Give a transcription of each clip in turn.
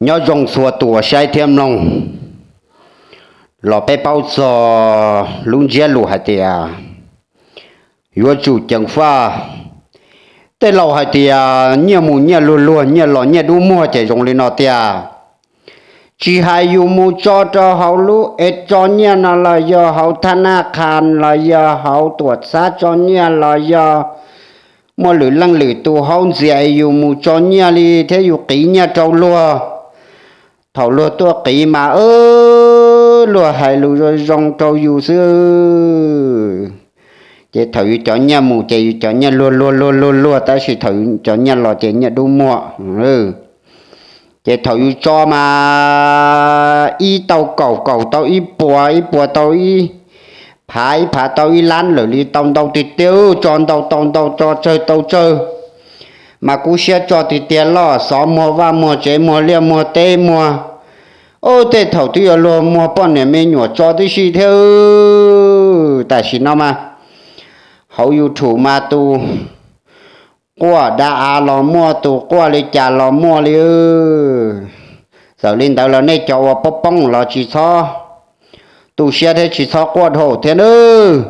Nyob zoo txhua tus uas saib thiab mloog, los peb paub txog lub ntsiab lus hais tias yuav tsum ceev faj. Tej laus hais tias nyiaj mus nyiaj luag luag, nyiaj los nyiaj dub muag ces zoo li no tiag. Tsis hais yus mus tso rau hauv lub es tso nyiaj no los yog hauv thab naj khas los yog hauv tuam txhab tso nyiaj los yog muaj lwm leej lwm tus haub ntxias es yus mus tso nyiaj li thiab yus qiv nyiaj rau luag. Thaum luag tuaj qiv mas luag hais lus zoo zoo rau yus xwb. Ces thaum yus cov nyiaj mus ces yus cov nyiaj luag luag luag luag luag, tab sis thaum yus cov nyiaj los ces nyiaj dub muag. Ces thaum yus tso mas ib tau kaum, kaum tau ib puas, ib puas tau ib phav, ib phav tau ib lab lawm li, tau ntau tiag tiag, tso ntau tau ntau, tso tsawg tau tsawg. Mas kub siab tso tiag tiag, loj xov muag vaj muag tsev muag liaj muag teb muag. Ub, tej thaum twb yuav luag muag poj niam me nyuam tso tib si thiab. Tam sim no mas hauv YouTube mas tus quaj da av los muaj, tus quaj li cas los muaj li. Txawm li ntawd los nej cov uas poob poob los tsis txhob tu siab thiab tsis txhob quaj dhau thiab nawb.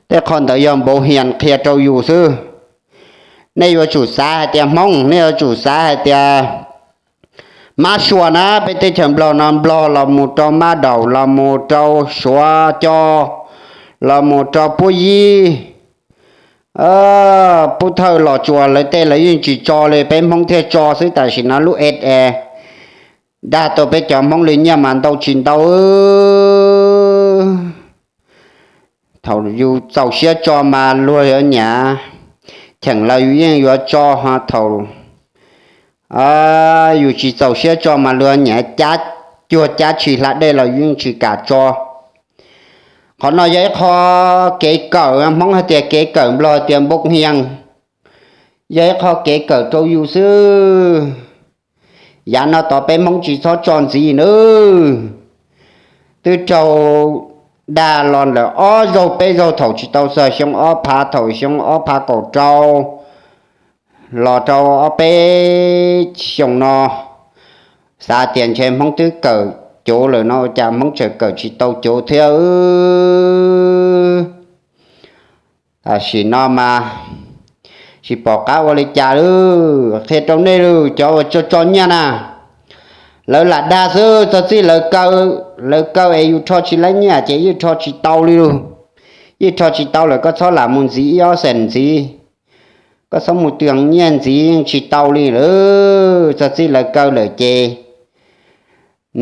Tej qho ntawd yog npau hias qhia rau yus xwb. Nej yuav tsum xav hais tias Hmoob, nej yuav tsum xav hais tias Mab Suav na, peb teb chaws Nplog no, Nplog los mus rau Mab Daum, los mus rau Suav Cos, los mus rau Puab Yib, Pub Thawj, Los Tsuas, lawv tej lawv yeej tsis tso li, peb Hmoob thiaj tso xwb. Tam sim no lub es es dag tau peb cov Hmoob li nyiaj mas ntau tsis ntau. Thaum yus txaus siab tso mas luag yuav nyiam, cheem los yus yeej yuav tso, ho thaum yus tsis txaus siab tso mas luag nyiam cab cuag cab tshis hla dej los yus yeej tsis kam tso. Qhov no yog ib qho kev kawm, Hmoob hais tias kev kawm, Nplog hais tias npau hias, yog ib qho kev kawm rau yus xwb. Yav no tod peb Hmoob tsis txhob tso ntxiv nawb. Twb raug dag los lawm ob zaug peb zaug, thaum tsis tau txog xyoo ob phav, thaum xyoo ob phav kaum rau los rau ob peb xyoo no, xav tias ntshe Hmoob twb kawm cuv lawm no, ua cas Hmoob tseem kawm tsis tau cuv thiab. Tam sim no mas tsis pom qab ua li cas lawm. Qhia rau nej lawm, cov uas tso tso nyiaj na, lawv lam dag xwb, txog txij lawv kaw, lawv kaw es yus rho tsis laib nyiaj ces yeej rho tsis tau li lawm. Yeej rho tsis tau lawm, koj txhob lam mus ntxiv ib ob xees ntxiv, koj txhob mus twg nyiaj ntxiv yeej tsis tau li lawm. Txog txij lawv kaw lawm ces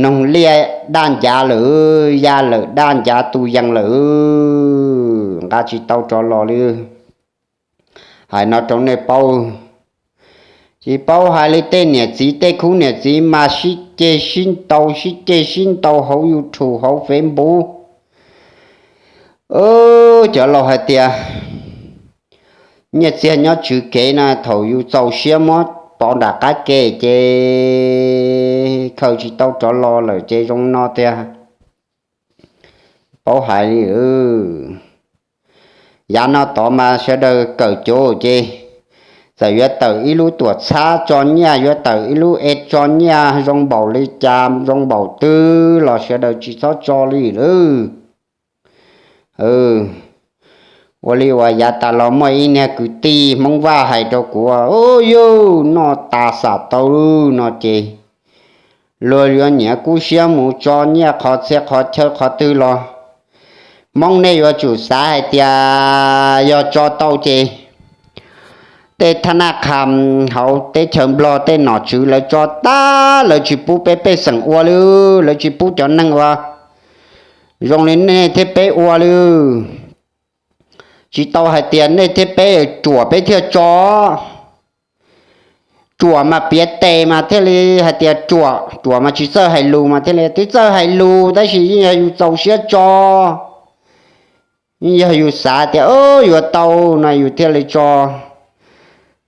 noog liaj daj ncav lawm, ya lawm daj ncav tu yees lawm, nqa tsis tau rov los li. Hais no rau nej paub, tsis paub hais li, tej niam txiv, tej khub niam txiv mas sib ceg sib ntaus, sib ceg sib ntaus hauv YouTube hauv Facebook. Cov laus hais tias nyiaj txiag nyob tswv kev na, thaum yus txaus siab muab pov nram qab ke ces khaws tsis tau rov los lawm ces zoo no tiag. Paub hais li, yav no tod mas sawv daws kawm cuv ces txawm yuav tawm ib lub tuam txhab tso nyiaj, yuav tawm ib lub es tso nyiaj zoo npaum li cas zoo npaum twg los sawv daws tsis txhob tso li lawm. Ua li uas yav tas los muaj ib niag kwv tij Hmoob Vaj hais rau kuv, u, yus noj tas xam tau no ces luag yuav nyiam kub siab mus tso nyiaj qhov txhia qhov chaw qhov twg los Hmoob nej yuav tsum xav hais tias yog tso tau ces tej thab naj kham hauv teb chaws Nplog tej nom tswv lawv tso tag, lawv tsis pub peb pej xeem ua li, lawv tsis pub cov neeg ua zoo li nej thiab peb ua li. Tsis tau hais tias nej thiab peb ruam peb thiaj tso. Ruam mas piav tes mas thiaj li hais tias ruam, ruam mas tsis txawj hais lus mas thiaj li, twb txawj hais lus tab sis yeej yog yus txaus siab tso, yeej yog yus xav tias yuav tau no yus thiaj li tso.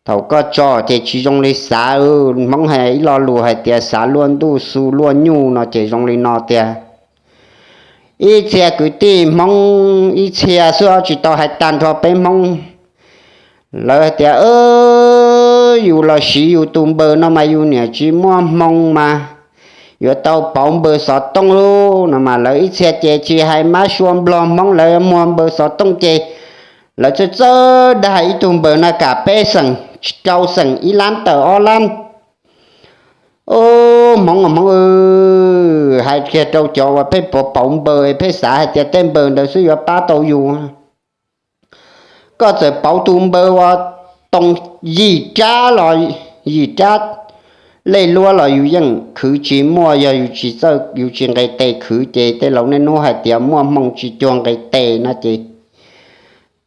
Thaum koj tso ces tsis zoo li xav. Hmoob hais ib lo lus hais tias xav luaj ntuj xu luaj nyuj no ces zoo li no tiag. Ib txhia kwv tij Hmoob, ib txhia xwb tsis tau hais tag nrho peb Hmoob, lawv hais tias Yus los siv yus tus npaws no mas yus niam tsis muaj hmoo mas yuav tau pauv npaws xov tooj lauj no mas lawv ib txhia ces tsis hais mab sua nplog hmoob, lawv muag npaws xov tooj ces lawv txawj txawj dag ib tug npaws no kam peb xeem, rau xeem, ib lab tawm ob lab. Hmoob hmoob, hais kiag rau cov uas pheej pauv pauv npaws, pheej xav hais tias tej npaws ntawd xwb yuav pab tau yus. Koj txawm pauv tus npaws uas too yim rab los yim rab lej luab los yus yeej khwv tsis muaj. Yog yus tsis txawj, yus tsis nqes tes khwv ces tej laus niaj hnub hais tias muaj hmoo tsis cuag nqes tes no ces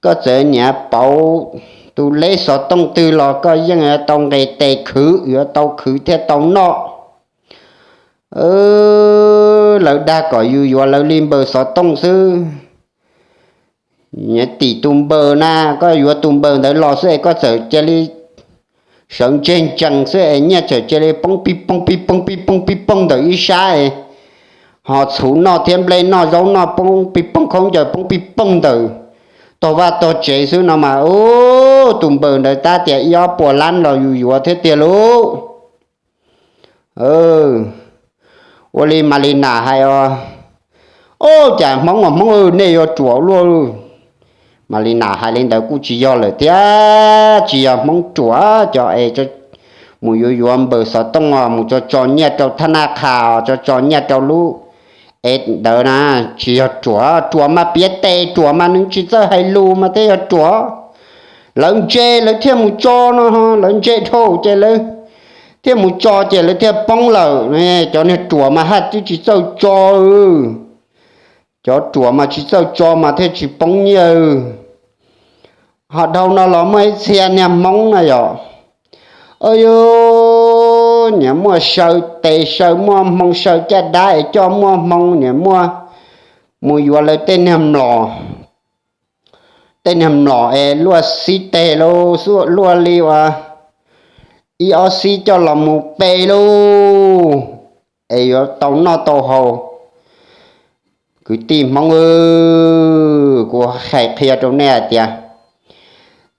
koj txawm niaj pauv tus leb xov tooj twg los koj yeej yuav tau nqes tes khwv, yuav tau khwv thiaj tau noj. Lawv dag kom yus yuav lawv li npaws xov tooj xwb. Niaj tim tus npaws na, koj yuav tus npaws ntawd los xwb es koj txawm cia li sawv ntseg ntsees xwb es nyiaj txawm cia li poob pij poog pij poog pij poog pij poog ntawm ib sab es ho txhuv noj thiab nplej noj zaub noj poob pij poog, khaub ncaws poob pij poog ntawm tog vaj tog tsev xwb no mas ub, tus npaws ntawd tab tias ib ob puas lab los yus yuav thiab tiag lauj. Ua li Mas Lis Nas hais os, ub, cas hmoob uas hmoob, nej yuav ruam luaj. Mas Lis Nas hais li ntawd kuj tsis yog lawm thiab, tsis yog hmoob ruam cov es mus yuav yuav npaws xov tooj os, mus tso tso nyiaj rau thab naj qhas os, tso tso nyiaj rau lub es ntawd na, tsis yog ruam. Ruam mas piav tes, ruam mas nws tsis txawj hais lus mas thiaj yog ruam. Lawv ntse lawv thiaj mus tso no, lawv ntse dhau ces lawv thiaj mus tso ces lawv thiaj poob lawm. Cov niag ruam mas haj twb tsis txawj tso. Cov ruam mas tsis txawj tso mas thiaj tsis poob nyiaj. Ho dhau no los muaj ib txhia niag hmoob na yom, o yus niaj muaj saw tes saw, muaj hmoo saw caj dab es coj muaj hmoo, niaj muaj mus yuav lawv tej niag mlom, tej niag mlom es luaj xib teg lauj, luaj li uas ib ob xib coj los mus pe lauj, es yuav tau noj tau haus. Kwv tij hmoob, kuv hais qhia rau nej hais tias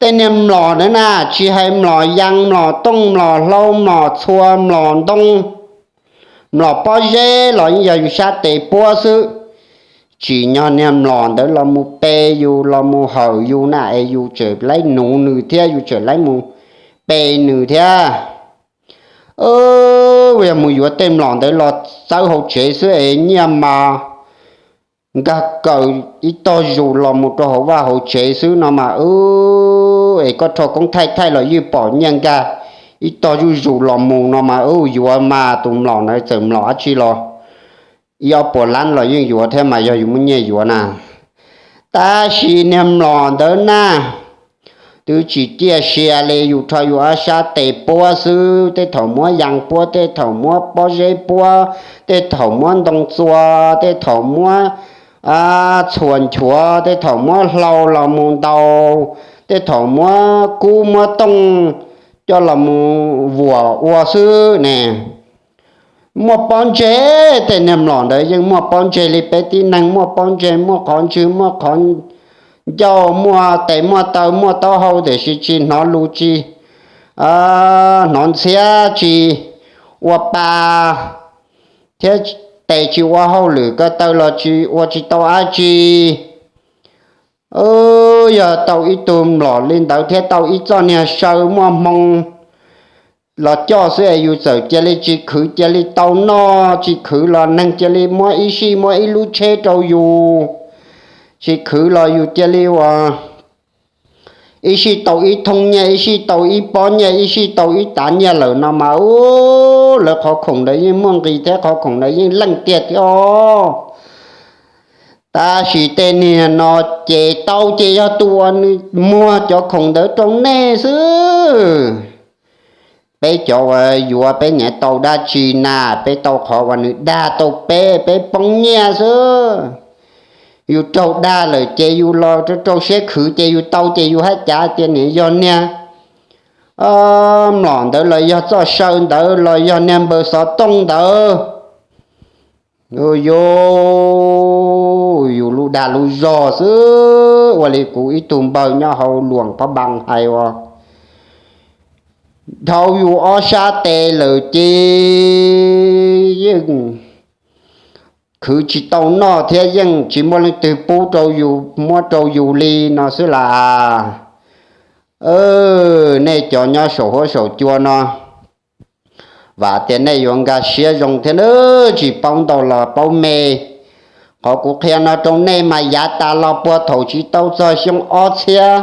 tej niag mlom ntawd na, tsis hais mlom yas, mlom tooj, mlom hlau, mlom txhua, mlom ntoo, mlom pob zeb los yeej yog yus sab tes puab xwb. Tsim nyog niag mlom ntawd los mus pe yus, los mus hawm yus na es yus tseem laib nuv nws thiab, yus tseem laib mus pe nws thiab. Yog mus yuav tej mlom ntawd los txawb hauv tsev xwb es nyiaj mas nkag kaws ib tog zus los mus rau hauv vaj hauv tsev xwb no mas, es koj rho koob thaij thaij los yeej pom nyiaj nkag ib tog zuj zus los mus no mas, yuav mas tus mlom ntawd txawm mlom dab tsi los ib ob puas lab los yeej yuav thiab mas yog yus muaj nyiaj yuav na. Tab sis niag mlom ntawd na, twb tsis ciaj sia li, yus rho yus ob sab tes puab xwb, tej thaum muab yas puab, tej thaum muab pob zeb puab, tej thaum muab ntoo txua, tej thaum muab txhuas nchuav, tej thaum muab hlau los mus ntaus, tej thaum muab kub muab tooj coj los mus vuam ua xwb ne. Muaj pob ntseg, tej niag mlom ntawd yeej muaj pob ntseg li peb tib neeg muaj pob ntseg, muaj qhov ntswg, muaj qhov ncauj, muaj tes muaj taw, muaj taub hau, tiam sis tsis hnov lus, tsis hnov ntxhiab, tsis ua pa, thiab tes tsis ua hauj lwm ko taw los tsis ua tsis tau dab tsi. Yog tau ib tug mlom li ntawd thiab tau ib txoj niag saw muaj hmoo los coj xwb es yus txawm cia li tsis khwv, cia li tau noj, tsis khwv los neeg cia li muab ib sij muab ib lub tsheb rau yus, tsis khwv los yus cia li ua ib sij tau ib thooj nyiaj, ib sij tau ib pob nyiaj, ib sij tau ib tav nyiaj lawm no mas, ub, lawv qhov khoom ntawd yeej muaj nqis thiab qhov khoom ntawd yeej leej tiag thiab os. Tab sis tej niag no ces tau ces yog tus uas nws muag cov khoom ntawd rau nej xwb. Peb cov uas yuav peb niam tau dab tsi na, peb tau qhov uas nws dag tau peb, peb poob nyiaj xwb. Yus raug dag lawm ces yus los rau siab khwv ces yus tau ces yus haj cav tias niam yog niag mlom ntawd los yog txoj saw ntawd los yog niag npaws xov tooj ntawd. Yus, yus lub dag lub zog xwb, ua li kuv ib tug npawg nyob hauv Luam Phob Npas hais uas dhau yus ob sab tes lawm ces yeej khwv tsis tau noj thiab yeej tsis muaj leej twg pub rau yus muab rau yus li no xwb las. Nej cov nyob saum huab saum cua no, vam tias nej yuav nkag siab zoo thiab na, tsis paub ntau los paub me. Qhov kuv qhia no rau nej mas yav tas los puag thaum tsis tau txog xyoo ob txhiab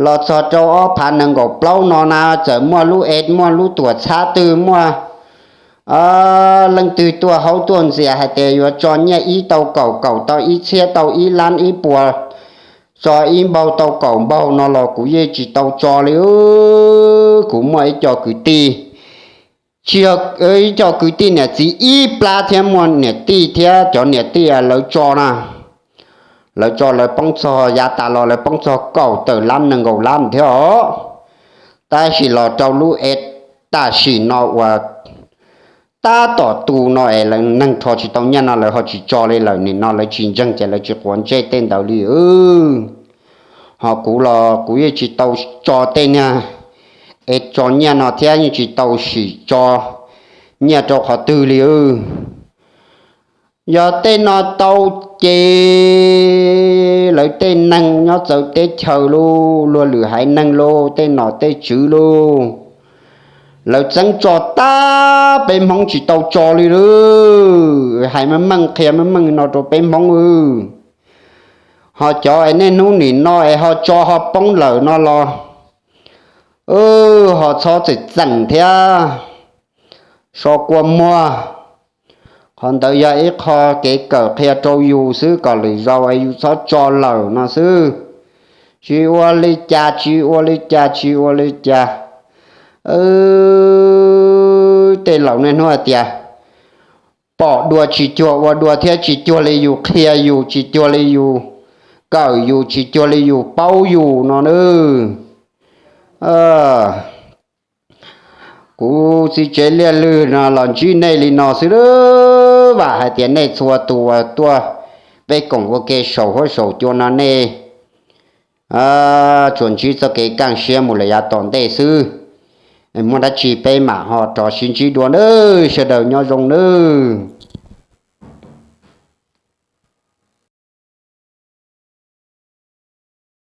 los txog rau ob phav nees nkaum plaub no na, txawm muaj lub es muaj lub tuam txhab twg muaj leej twg tuaj haub tuaj ntxias hais tias yuav tso nyiaj ib tau kaum, kaum tau ib txhiab, tau ib lab ib puas, tso ib npaug tau kaum npaug no los kuv yeej tsis tau tso li. Kuv muaj ib co kwv tij, tsis yog ib co kwv tij, niam txiv ib plab thiab muaj niam tij thiab cov niam tij lawv tso na, lawv tso lawv poob txog yav tas los lawv poob txog kaum tawm lab nees nkaum lab thiab os. Tab sis los rau lub es tam sim no uas tab tom tu no es lawv neeg rho tsis tau nyiaj no lawv ho tsis tso li lawm, nim no lawv tsis ntseeg ces lawv tsis quav ntsej tej ntawd li. Ho kuv los kuv yeej tsis tau tso tej niag es tso nyiaj no thiab yeej tsis tau sim tso nyiaj rau qhov twg li. Yog tej no tau ces lawv tej neeg nyob txawv teb chaws lauj, luag lwm haiv neeg lauj, tej nom tej tswv lauj, lawv txeeb tso tab peb Hmoob tsis tau tso li lauj. Hais meej meej qhia meej meej no rau peb Hmoob. Ho cov es niaj hnub nim no es ho tso ho poob lawm no los ho txhob txwm txeem thiab, so kua muag. Qhov ntawd yog ib qho kev kawm qhia rau yus xwb, kom lwm zaus es yus txhob tso lawm no xwb. Tsis ua li cas, tsis ua li cas, tsis ua li cas. Tej laus niaj hnub hais tias pom dua tsis cuag ua dua thiab tsis cuag li yus qhia yus, tsis cuag li yus kawm yus, tsis cuag li yus paub yus no na. Kuv txiv tsev liaj lwg no los ntsib nej li no xwb, vam hais tias nej txhua tus uas tuaj peb koom ua ke saum huab saum cua no nej tsuas ntsib txoj kev kaj siab mus lawm yav tom ntej xwb. Muaj dab tsi peb mam ho rov sib ntsib dua nawb, sawv daws nyob zoo nawb.